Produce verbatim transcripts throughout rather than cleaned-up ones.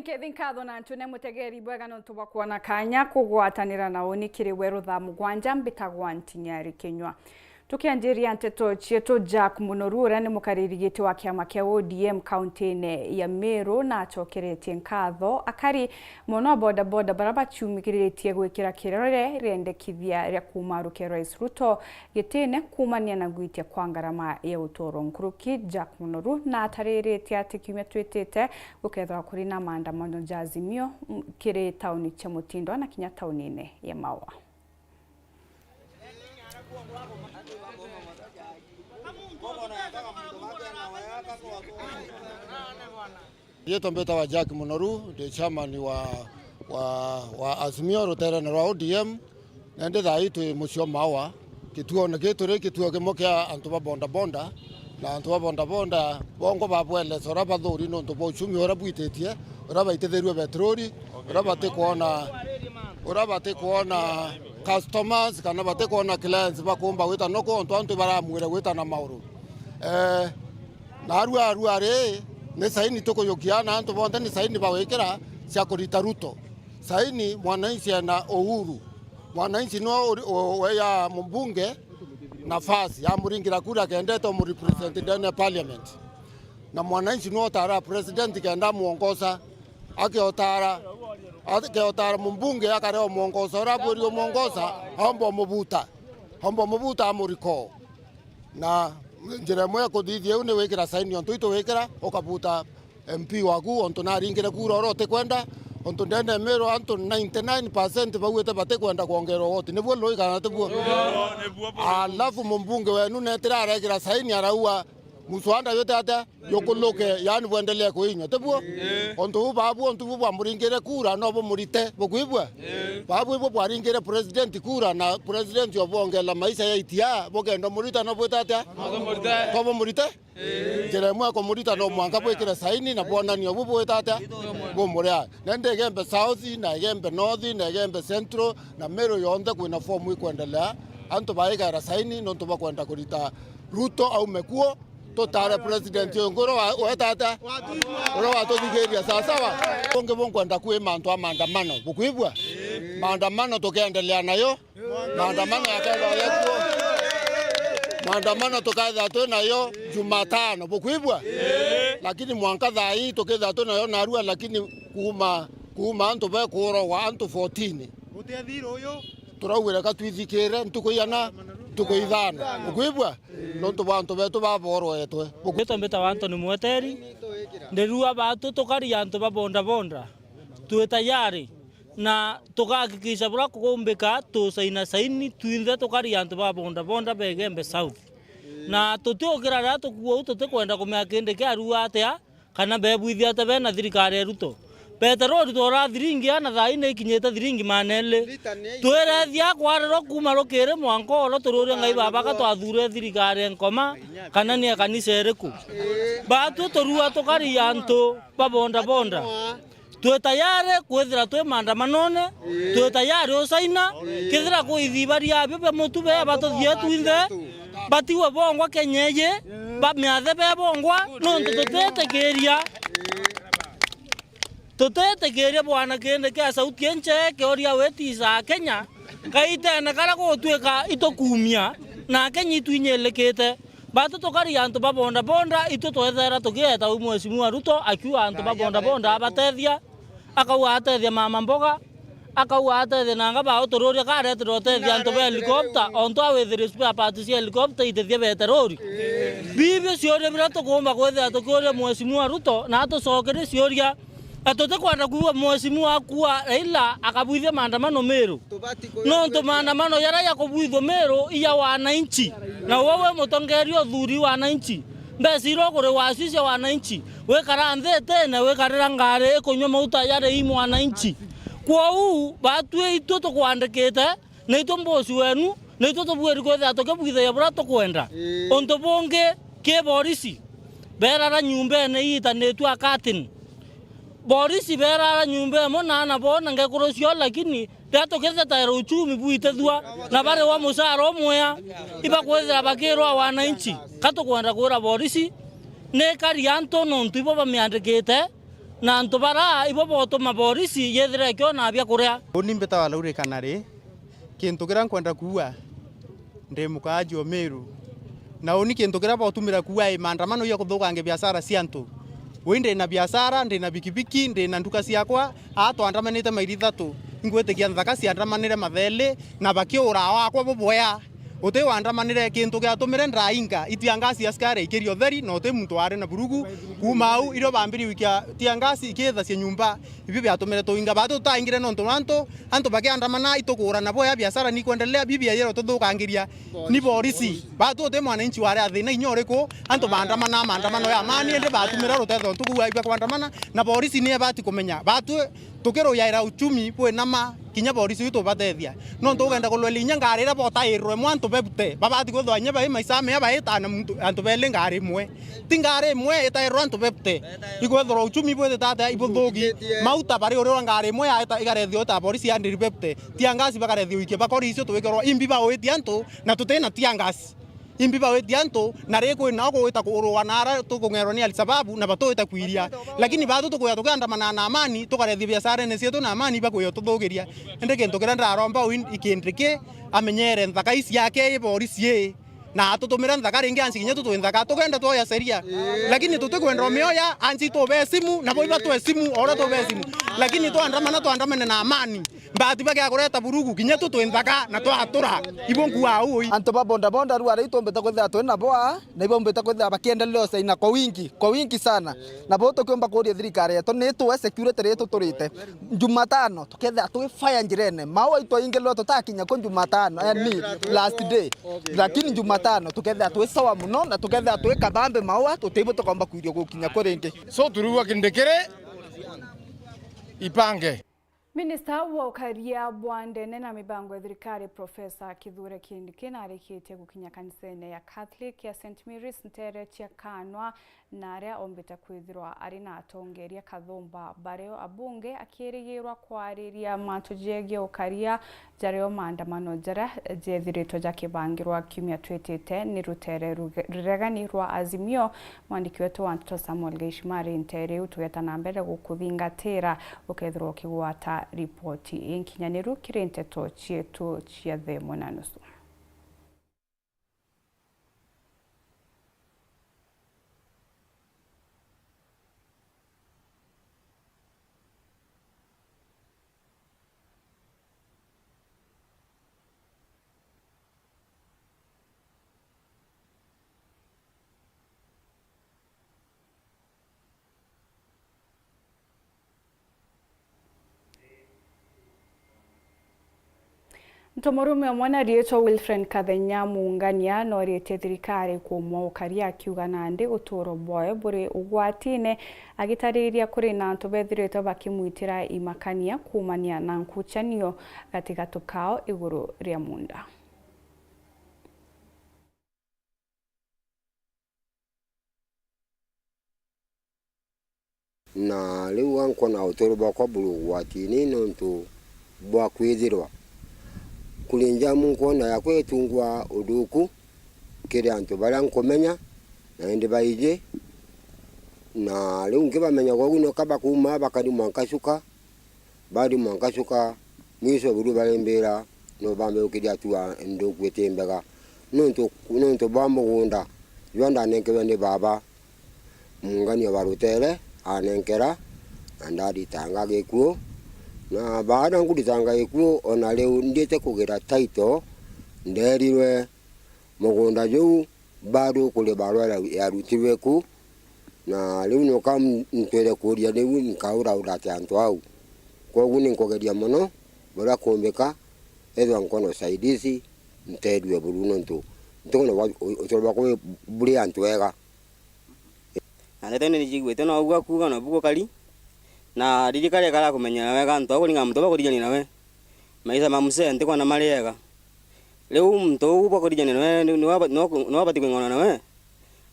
Nkethi nkatho na ntune mutegeri bwega nontu bwa kwona kanya kugwatanira na uni kiri we ruthaa mugwanja. Mbitagwa Ntinyari Kinyua. Tukianjiria nteto cietu, Jack Munoru, uria ni mukariri giti wa kiama kia O D M kaunti-ini ya Meru, na acokeretie nkatho akari mono a bodaboda baria baciumiritie gwikira kirore riendekithia ria kuuma aruke Rais Ruto gitine kuumania na gwitia kwa ngarama ya uturo. Nkuruki Jack Munoru na atariritie ati kiumia twitite gukethirwa kuri na maandamano ja Azimio, m-, kiri tauni cia Mutindwa na kinya tauni-ini ya Maua. Riitwa mbitagwa Jack Munoru, ndi chairman wa, wa, wa Azimio ruteerene rwa O D M, na indi thaa ii twi mucii o Maua. Kituone gii turi kituo kimwe kia antu ba bodaboda, na antu ba bodaboda bongwa babwelesa uria bathuri nontu bwa uchumi uria bwititie, uria baitithirue petroli, uria batikwona, uria batikwona customers kana batikwona clients bakumba gwita noko, ontu antu baramwire gwita na mauru. Eh, na arua arua ri, ni saini tukujukia na antu bonthe ni saini bagwikira cia kurita Ruto. Saini mwananchi ena uhuru. Mwananchi no uri-, u-, weya mbunge nafasi, amuringira kura kendete umurepresent ndene ya parliament. Na mwananchi no utara president kenda amuongoza, akiotara, akiotara mbunge akare umuongoza, uria abwiri umuongoza, aomba umubuta, aomba umubuta amuriko. Na njira imwe ya kuthithia iu ni wikira saini ontu itu wikira, ukabuta M P waku ontu naringire kura uria utikwenda, ontu ndene ya Meru antu ninety nine percent bauite batikwenda kwongerwa woti. Nibuo lui kana tibuo? Alafu mumbunge wenu netira arekira saini araua muswanda jute atia jukuluke, yani bwendelee kuinywa, tibuo? Ontu bu babu ontu bu bwamuringire kura no bumurite, bukwigua? Babu ibu bwaringire president kura na president obongela maisha ya itia, bugenda murita no bwita atia? To bumurite? Njira imwe ya kumurita no mwanka bwikire saini na bwonanio bu bwita atia? Bumuria. Na indi Igembe South, na Igembe North, na Igembe Central, na Meru yonthe kwina fomu ikwendelea. Antu baigera saini nontu bakwenda kurita Ruto aume kuo, tutare president ungi uria wa-, weta atia? Uria watuthikiria sawasawa. Ungi bunkwenda kwima antu a maandamano. Bukwigua? Maandamano tukiendelea nayo. Maandamano yakethirwa yekuo. Maandamano tukethirwa twi nayo Jumatano. Bukwigua? Lakini mwanka thaa ii tukethirwa twi nayo narua, lakini kuuma, kuuma antu bekuuragwa, antu fourteen. Turaugire ka twithikire ntuku igana? Ntuku ithano. Bukwigua? Nontu bwa antu betu baborwetwe. Buku- Ritwa mbitagwa Anthony Mweteri. Ndirua batu tukari antu ba bodaboda. Twi tayari. Na tugahakikisha buria kukumbika tusaina saini twinthe tukari antu ba bodaboda ba Igembe South. Na tutiukira riria tukuua uu tutikwenda kumenya kindi kiarua atia kana bebwithia atia bena thirikari ya Ruto. Peteroli twora thiringi ana thaa ii ni ikinyite thiringi maana eri. Twirethia kwarerwa kuuma rukiri mwanka oro tururia Ngai baba ka twathure thirikari ya nkoma kana ni ya kanisa iriku. Batu turua tukari antu ba bodaboda. Twi tayari kwithira twi maandamanone, twi tayari usaina, kethira kwi ithiba riabio bia mutu bea batuthie twinthe, batigwe bongwa Kenya iji, bamiathe be bongwa, nontu tutitikiria, tutitikiria bwana kindi kia sauti inche kioria witisa Kenya, kaitene karia gugutuika itukumia, na Kenya itwinyilikite. Batu tukari antu ba bodaboda, itu twethera tugieta u Mheshimiwa Ruto akiuga antu ba bodaboda abatethia, akauga atethia mama mboga, akauga atethia nanga ba utururia ka aretire utethia antu ba helicopter, ontu awithire spare parts cia helicopter itethia beterori. Bibio ciuria biria tukuumba kwithira tukiuria Mheshimiwa Ruto, na atucokerie ciuria. Na tutikwenda kwigua Mheshimiwa akua Raila akabwithia maandamano Meru. Nontu maandamano jaria jakubwithua Meru i ja wananchi. Na we wi mutongeria uthuri wananchi. Mbeca iria ukuri wacio i cia wananchi. Wikara nthi itine, wikarira ngari ikunyua mauta jaria i mwananchi. Kwou, batwi itu tukwandikite, na itu mbosi wenu, na itu tubwiri kwithira tukibwithagia buria tukwenda. Ii. Untu bungi, ki borisi, berara nyumbene iitanitue a curtain. Borisi berara nyumba imwe na ana bo na ngekuru ciao, lakini riria tukithetaira uchumi bwitithua na bariwa mucara umwea, ibakwithira bakirwa wananchi. Ka tukwenda kwira borisi, ni ikari antu nontu ibo bamiandikite, Na antu bara ibo botuma borisi yethira ikiona bia kuria. Uni mbitawa Laurika Nari, kintu kiria nkwenda kuuga, ndi mukaaji o Meru, na uni kintu kiria botumira kuuga i maandamano ya kuthukangia biashara cia antu. Wi ndi na biashara, ndi na bikibiki, ndi na nduka ciakwa, aa twandamanite mairi ithatu, ingwitikia nthaka ciandamanire matheli, na bakiura wakwa bubwea. Uti wandamanire, kintu giatumire ndainga itiangasi askari aikiria utheri, na uti muntu wari na burugu. Kuuma au, irio bambirie gwikia tiangasi ikiithacia nyumba, ibio biatumire tuinga. Batu tutaingire nontu nwa antu, antu bakiandamana, itukuurana bwea, biashara ni ikwendelea, bibi yaira ututhukangiria ni borisi. Batu uti mwananchi wari athina inya uriku, antu baandamana, maandamano ya amani, indi batumira rutetho ntuku ibia kwandamana, na borisi ni ebati kumenya. Batu tukiruyaira uchumi bwinama, kinya borisi uyu tubatethia. Nontu ugenda kulwela inya ngari iria botairwe imwe antu bebute, babati kwithirwa inya bai maisha mea baitana muntu, antu beli ngari imwe. Ti ngari imwe itairwe antu bebute. Ikwithirwa uchumi bwithite atia ibuthuki. Mauta bari uria ngari imwe yaita ikarethio ta borisi ya ndiri bebute. Tiangasi bakarethio ikia bakori icio twikirwa imbi bauitie antu na tutina tiangasi. Imbi bawitie antu, na ri kwi nao kugwita kuurwa na ara tukung'erwa ni Alshababu, na batuwita kwiria. Lakini batu tukwia tukiandamana na amani, tukarethia biasharene cietu na amani, bakwia tuthukiria. Indi kintu kiria ndaromba uyu ikindiki amenyere nthaka ii ciake, i borisi ii, na atutumire nthaka ringi anci kinya tutwi nthaka, tukenda twoya sheria. Lakini tutikwenda umioya, anci tube simu, nabo ibatwe simu, o uria tube simu. Lakini twandamana, twandamane na amani. Mbati bagia kureta burugu, kinya tu twi nthaka na twatura. Ibo nkua ui. Antu ba bodaboda riu aria itumbite kwithira twi nabo aa, na ibo mbite kwithira bakiendelea ucaina kwa wingi, kwa wingi sana. Na bo tukiumba kuria thirikari yetu ni tuwe security riria tuturite. Jumatano, tukethira twi fire njirene. Mau aitwaingirwe tutakinya ku Jumatano, yani last day. Lakini Jumatano, tukethira twi sawa muno, na tukethira twi kabambe maua, tutibu tukomba kwirio gukinya ku ringi. So, turigwa kindikiri ipange. Minista wa ukaria bwa ndene na mibango ya thirikari, Profesa Kithure Kindiki, narikitie gukinya kanisene ya Catholic ya Saint Mary's ntere cia Kanwa, na aria ombite kwithirwa ari na atongeria kathumba bario abunge, akirigirwa kwariria mantu jegie ukaria jario maandamano jaria jethiritwe jakibangirwa kiumia twitite ni rutere ruge-, ruregani rwa Azimio. Mwandiki wetu wa nteto Samuel Geishimari, ntere iu tugeta na mbere gukuthingatira, ukethirwa ukigwata ripoti inkinyaniru kiri nteto cietu cia thaa imwe na nusu. Ntomurume umwe na riitwa Wilfred Kathenya Muungania noritie thirikari kumwa ukari akiuga nandi uturo bwawe buri ugwatine, agitariria kuri na antu bethiritwe bakimwitira imakania kuumania na nkuchanio gatigati kao iguru ria muunda. Na riu ankona uturo bwakwa buri ugwatini nontu bwa kwithirwa kuri njamu nkwona yakwa itungwa uthuku kiri antu baria nkumenya na indi baiji, na riu nkibamenya kwogu noka bakuuma bakari mwanka cuka. Bari mwanka cuka mwiso buru barimbira, no bambe gukiria atua nduku iti mbega, nontu, nontu bwa mugunda jwa ndanenkerwe ni baba, mungania wa rutere anenkera, na ndaritanga gikuo, na baada nkuritanga gikuo, ona riu ndiite kugira title, nderirwe mugunda juu bado kuri barua ya-, yarutirwe ku, na riu nuka m-, ntwire kuuria riu nkauraura atia antu au. Kwogu ninkugeria mono buria kuumbika, ethirwa nkwona usaidizi, nteerue buru nontu ntikwona bwa-, u-, uturo bwakwa buri antu ega. Na ndeto ino nijiguite no ugu akuuga nobu gukari, na ririkari ekara kumenyera wega antu au kuringa muntu bwa kurijania nawe. Maisha ma mzee ntikwona mari ega. Riu muntu uu bwa kurijania nawe ni, niwe aba-, niwe, niwe abati kwing'ana nawe,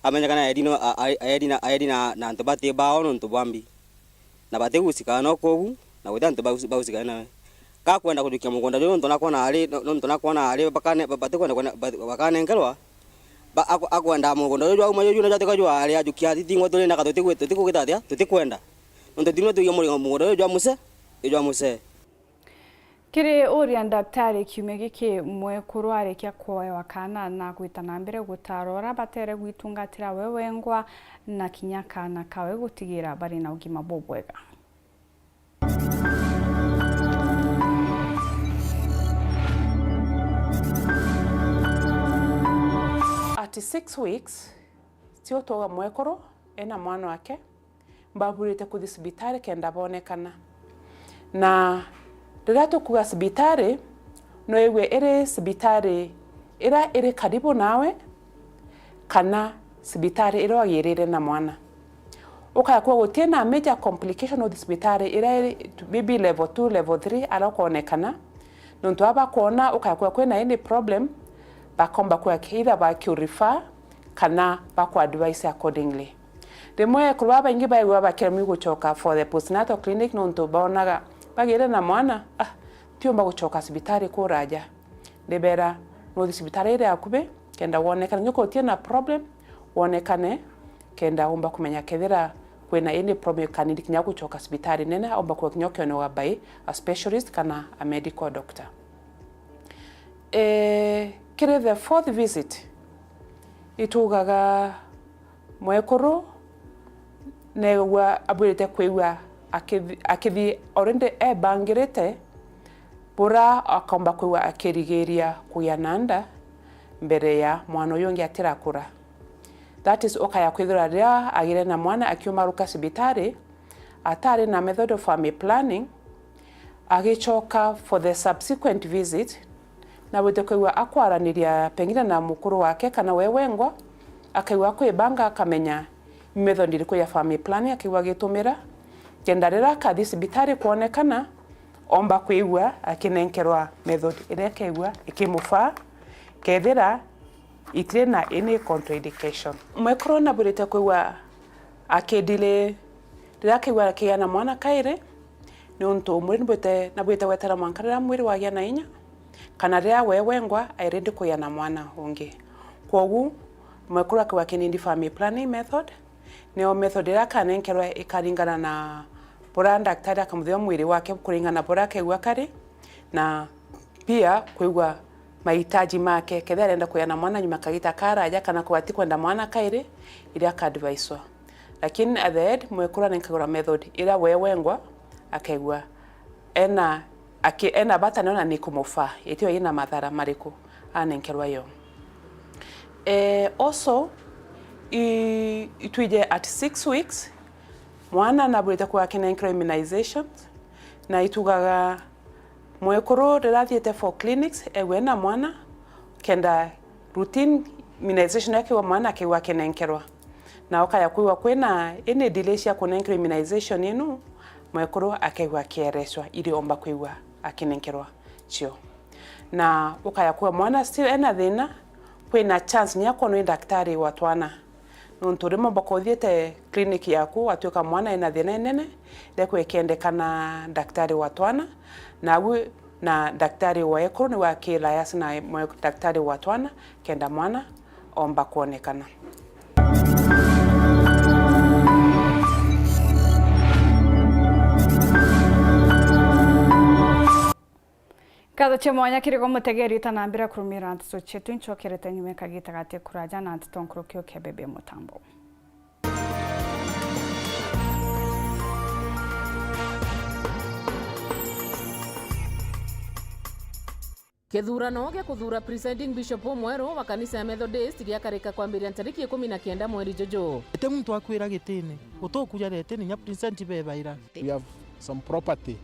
amenye kana aeri no, a-, a-, aeri na, aeri na, na antu bati bao nontu bwa mbi. Na batigusika no kwogu, na guti antu bausi-, bausikana nawe. Kakwenda kujukia mugunda juju nontu nakwona ari, no-, nontu nakwona ari bakane-, ba-, batikwenda kwenda, ba-, bakanenkerwa, ba-, akw-, akwenda mugunda juju auma juju na jwatika jwari ajukia ati tingwa turi na ka tutigwi-, tutigugita atia? Tutikwenda. Nontu turi no tuige mugunda uyu jwa mucee, uyu jwa mucee. Kiri uria ndaktari kiumia giki, mwekuru arikia kuoewa kaana na gwita na mbere gutaara uria batere gwitungatira we wengwa na kinya kaana kawe gutigira bari na ugima bubwega. At six weeks, tio twauga mwekuru ena mwana wake, mbaburite kuthi cibitari kenda bonekana. Na riria tukuga cibitari, no igue iri cibitari iria iri karibu nawe, kana cibitari iria wagirire na mwana. Ukaya kuga guti na major complication uthi cibitari iria iri maybe level two, level three, aria ukonekana, nontu aba bakwona ukaya kuga kwina any problem, bakomba kuga either bakiu refer kana baku advise accordingly. Rimwe ekuru babaingi baigua bakiremwa gucoka for the postnatal clinic nontu bonaga bagire na mwana, ah, tiumba gucoka cibitari kuraja. Ndibera, nuthi cibitari iria akubi, kenda wonekana, njuko utie na problem, wonekane, kenda umba kumenya kethira kwina any problem, kanindi kinya gucoka cibitari nene, umba kuga kinya ukionewa by a specialist kana a medical doctor. Eh, kiri the fourth visit, itugaga mwekuru neegua abwirite kwigua akithi-, akithi already ebangirite, bura akomba kwigua akirigiria kugia na nda mbere ya mwana uyu ungi atirakura. That is, ukaya kwithirwa riria agire na mwana akiumaruka cibitari, atari na method of family planning, agicoka for the subsequent visit, na wite kwigua akwaraniria pengine na mukuru wake kana we wengwa, akaigua akwibanga akamenya method iriku ya family planning akaigua agitumira, kenda riria akathi cibitari kwonekana, omba kwigua akinenkerwa method iria ikaigua ikimufaa, kethira itiri na any contraindication. Mwekuru nabwirite kwigua akidili riria akaigua akigia na mwana kairi, niuntu mwiri nabwite, nabwite gwetera mwanka riria mwiri wagia na inya, kana riria we wengwa airi ndi kugia na mwana ungi. Kwogu, mwekuru akaigua akinindi family planning method, nio method iria akanenkerwa ikaringana na buria ndaktari akamuthima mwiri wake kuringana na buria akaigua kari, na pia kwigua mahitaji make, kethira arenda kugia na mwana nyuma kagita karaja, kana kwigua atikwenda mwana kairi, iria akaadviswa. Lakini at the end, mwekuru anenkagirwa method iria we wengwa akaigua ena, aki-, ena bata nayo na ni kumufaa, itiwa ina mathara mariku anenkerwa yo. Eh, also, i-, itwije at six weeks, mwana nabwirite kuga akinenkerwa immunizations, na itugaga mwekuru riria athiite for clinics, ewe na mwana, kenda routine immunization yake mwana akaigua akinenkerwa. Na ukaya kwigua kwina any delay cia kunenkerwa immunization inu, mwekuru akaigua akierecwa iri omba kwigua akinenkerwa cio. Na ukaya kwigua mwana still ena thina, kwina chance nya kwonwa ni daktari wa twana. Nontu rimwe mboka uthiite clinic yaku, watwika mwana ena thina inene, ndekwa ikendekana daktari wa twana, na agu na daktari wa ekuru niwe aki liaise na mwe-, daktari wa twana, kenda mwana omba kwonekana. Nkatho cia mwanya kiri gwe mutegeri, utanambira kurumira nteto cietu, incokerete nyuma kagita gati kuraja na nteto nkuruki ukebebia mutambo. Kithurano gia kuthuura presiding bishop umweru wa kanisa ya Methodist giakarika kwambiria ntariki ikumi na kenda mweri juju. Ete muntu akwira gitine, utukuja retini nya president bebaira. We have some property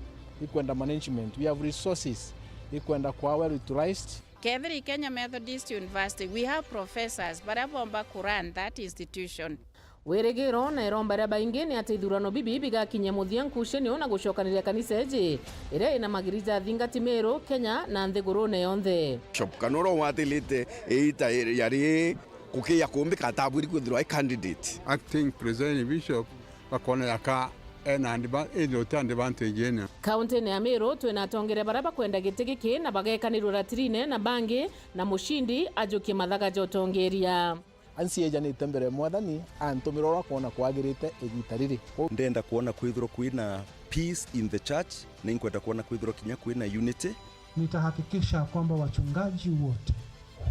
ikwenda management, we have resources ikwenda kwa well utilized. Kethira i Kenya Methodist University, we have professors baria bomba ku run that institution. Wirigiro na iromba ria baingi ni ati ithurano bibi bigakinyia muthia nkucanio na gucokaniria kanisa iji iria ina magirija athingati Meru, Kenya na nthigurune yonthe. Bishop Kanoro watilite iita yari kukiya kumbi katabwiri kwithirwa i candidate. Acting Presiding Bishop bakona yaka ena adva-, ethirwa uti advantage ene. Kauntine ya Meru twina atongeria baria bakwenda giti giki na bagekanirwe ratirine na bangi, na mucindi ajukie mathaga ja utongeria. Anciejanite mbere ya Mwathani, antumira uria akwona kwagirite igita riri. Ndenda kwona kwithirwa kwina peace in the church, na inkwenda kwona kwithirwa kinya kwina unity. Nitahakikisha kwamba wachungaji wote,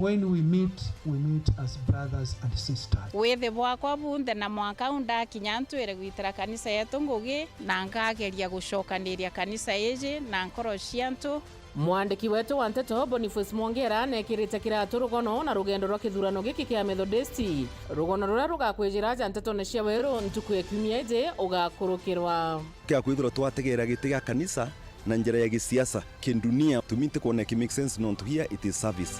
when we meet, we meet as brothers and sisters. Withi bwakwa bunthe na mwanka u ndakinya ntwire gwitira kanisa yetu ngugi, na nkageria gucokaniria kanisa iji na nkoro cia antu. Mwandiki wetu wa nteto Boniface Mwongera nekirite kiratu rugono na rugendo rwa kithurano giki kia Methodisti, rugono ruria rugakwijira aja ntetone cia weru ntuku ya kiumia iji ugakurukirwa. Kia kwithirwa twategeera giti gia kanisa na njira ya gisiasa, kindunia, to me ntikwona iki make sense, nontu here it is service.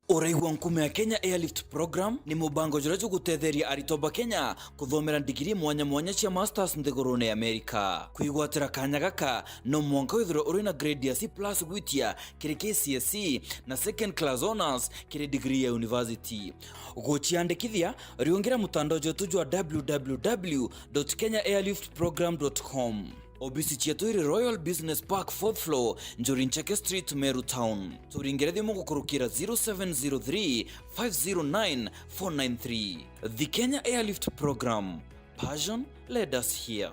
Uraigua nkuma ya Kenya Airlift Program ni mubango juria jugutetheria aritwa ba Kenya kuthomera ndigiri mwanya mwanya cia masters nthigurune ya Amerika. Kwigwatira kanya gaka, no mwanka withirwe uri na grade ya C plus gwitia kiri K C S E na second class honours kiri degree ya university. Guciandikithia, riungira mutandao jwetu jwa w w w dot kenya airlift program dot com. Obisi cietu iri Royal Business Park, fourth floor, Njuri Ncheke Street, Meru Town. Turingire thimu gukurukira zero seven zero three, five zero nine, four nine three. The Kenya Airlift Program. Passion led us here.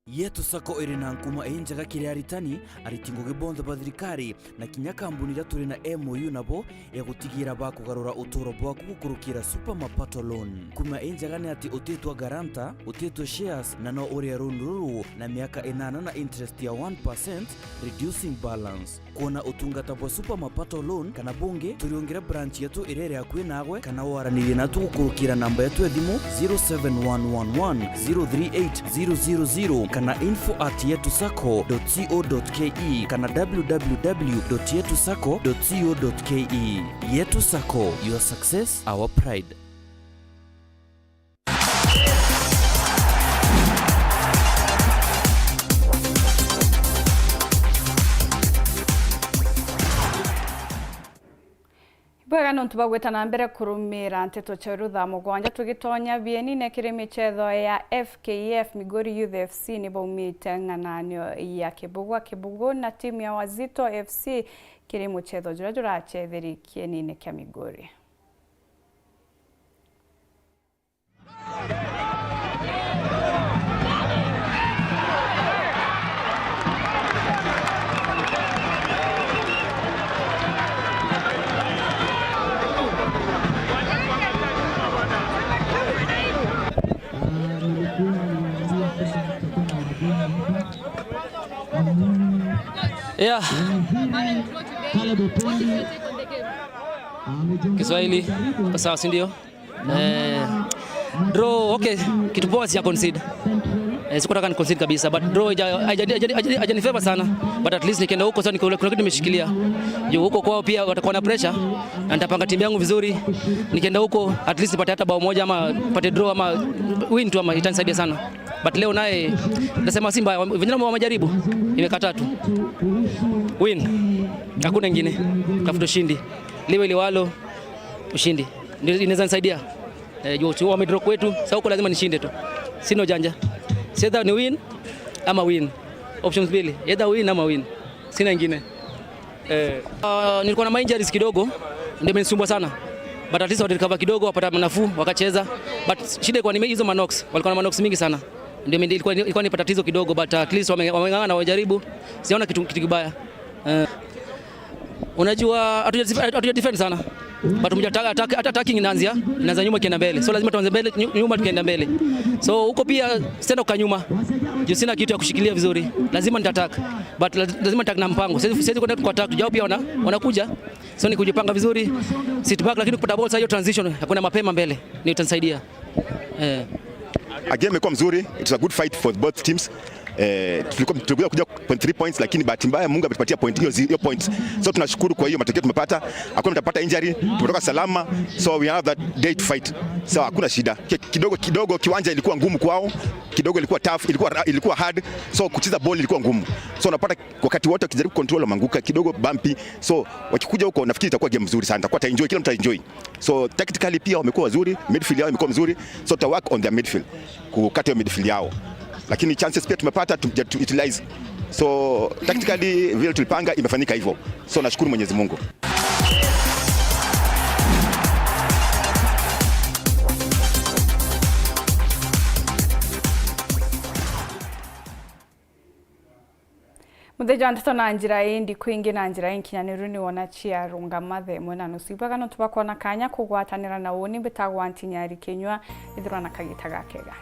Yetu Sacco iri na nkuma injega kiri aritani, ariti ngugi bonthe ba thirikari, na kinya kambuni iria turi na M O U nabo ya gutigira bakugarura uturo bwaku gukurukira Super Mapato Loan. Nkuma injega ni ati utitwa guarantor, utitwa shares, na no urie loan ruru na miaka inana na interest ya one percent, reducing balance. Kwona utungata bwa Super Mapato Loan kana bungi, turiungire branch yetu iria iri akui naagwe, kana waranirie natu gukurukira namba yetu ya thimu zero seven one one one zero three eight zero zero zero kana info at yetu sacco dot co dot ke kana w w w dot yetu sacco dot co dot ke. Yetu Sacco, your success, our pride. Bwega nontu bwa gwita na mbere kurumira nteto cia uru thaa mugwanja. Tugitonya bienine kiri michetho ya F K F, Migori Youth F C nibaumite ng'ananio ya Kibugwa Kibugu na timu ya Wazito F C kiri muchetho juria jurachetheri kienine kia Migori. Yeah. Kiswahili iko sawa, si ndio? Eh, draw, okay, kitu poa, sija concede. Eh, sikutaka ni concede kabisa, but draw haija-, haija-, haija-, haija-, haijanifavor sana, but at least nikienda huko sasa, niko-, kuna kitu nimeshikilia. Juu huko kwao pia watakuwa na pressure, na nitapanga timu yangu vizuri. Nikienda huko, at least nipate hata bao moja ama nipate draw ama win tu, ama itanisaidia sana. But leo naye nasema si mbaya, vijana wamejaribu, imekata tu. Win, hakuna ingine, tafuta ushindi. Liwe liwalo, ushindi ndio inaweza nisaidia. Eh, juu si wamedraw kwetu, sasa huko lazima nishinde tu. Sina ujanja. Si either ni win ama win. Options mbili, either win ama win. Sina ingine. Eh, ah, nilikuwa na ma injuries kidogo, ndio imenisumbua sana. But at least walirecover kidogo, wapata nafuu, wakacheza. But shida ilikuwa ni hizo ma knocks. Walikuwa na ma knocks mingi sana. Ndio ilikuwa, ilikuwa nipa tatizo kidogo, but at least wame-, wameng'ang'ana, wajaribu. Sijaona kitu, kitu kibaya. Eh. Unajua, hatuja-, hatuja defend sana. But mja attack, attack, hata attacking inaanzia, inaanza nyuma ikienda mbele. So lazima tuanze mbele, nyu-, nyuma tukienda mbele. So huko pia sitaenda kukaa nyuma. Juu sina kitu ya kushikilia vizuri. Lazima nita attack. But laz-, lazima nita attack na mpango. Siwezi, siwezi kwenda kwa attack. Juu pia wana-, wanakuja. So ni kujipanga vizuri. Sit back, lakini kupata ball, sasa hiyo transition ya kwenda mapema mbele ndio itanisaidia. Eh. A game imekuwa mzuri, it was a good fight for both teams. Eh, tulikuwa, tulikuja kuja point three points, lakini bahati mbaya Mungu ametupatia point hiyo zi-, hiyo point. So tunashukuru kwa hiyo matokeo tumepata. Hakuna mtu apata injury, tumetoka salama. So we have that day to fight. So hakuna shida. Ki-, kidogo, kidogo kiwanja ilikuwa ngumu kwao. Kidogo ilikuwa tough, ilikuwa ra-, ilikuwa hard. So kucheza ball ilikuwa ngumu. So unapata wakati wote wakijaribu control wameanguka, kidogo bumpy. So wakikuja huko nafikiri itakuwa game mzuri sana. Itakuwa ta enjoy, kila mtu enjoy. So tactically pia wamekuwa wazuri, midfield yao imekuwa mzuri. So tuta work on their midfield. Kukata hiyo midfield yao. Lakini chances pia tumepata, tumeja tu utilize. So tactically vile tulipanga imefanyika hivyo, so nashukuru Mwenyezi Mungu. Muthenya wa ndeto na njira ii ndiku ingi na njira inkinyaniru ni wona ciarungama thaa imwe na nusu. Ibwega nontu bwa kwona kanya kugwatanira na uni, mbitagwa Ntinyari Kinyua. Ithirwa na kagita gakega.